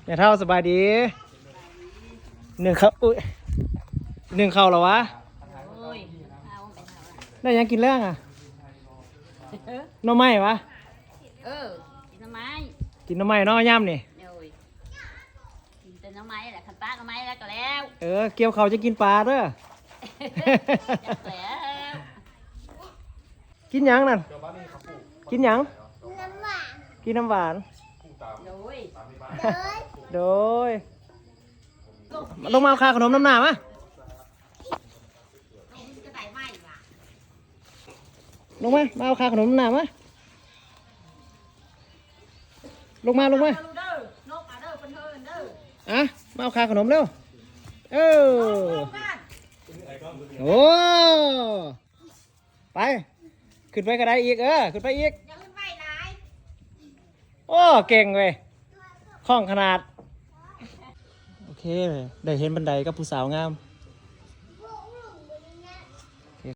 ແມ່ເຖົ້າສະບາຍດີ. ໜຶ້ງເຂົ້າ ອຸ້ຍ ໜຶ້ງເຂົ້າແລ້ວຫວາ? ໂອ້ຍ ໄດ້ຫຍັງກິນແລງອະ? ໜໍ່ໄມ້ຫວາ? ເອີ ກິນໜໍ່ໄມ້ ກິນໜໍ່ໄມ້ເນາະຍາມນີ້. ໂດຍ ກິນແຕ່ໜໍ່ໄມ້ແຫຼະ ຄັນປາກໜໍ່ໄມ້ແລ້ວກໍແລ້ວ. ເອີ ກ່ຽວເຂົ້າຈະກິນປາເດີ. ຈັກແລ້ວ ກິນຫຍັງນັ້ນ? ກິນຫຍັງ? ນ້ຳຫວານ ກິນນ້ຳຫວານ. ໂດຍ ໂດຍ ລົງມາເອົາຄ່າຂະໜົມນຳໜ້າມາ. ລົງມາ ມາເອົາຄ່າຂະໜົມນຳໜ້າມາ. ລົງມາ ລົງມາ ອະ ມາເອົາຄ່າຂະໜົມເລັວ. ເອີ ໂອ້ ໄປ ຂຶ້ນໄປກະໄດອີກ. ເອີ ຂຶ້ນໄປອີກ. ໂອ້ ເກັ່ງເວີຍ ຄ່ອງຂະໜາດ. ໂອເຄ ໄດ້ເຫັນບັນໄດກັບຜູ້ສາວງາມ.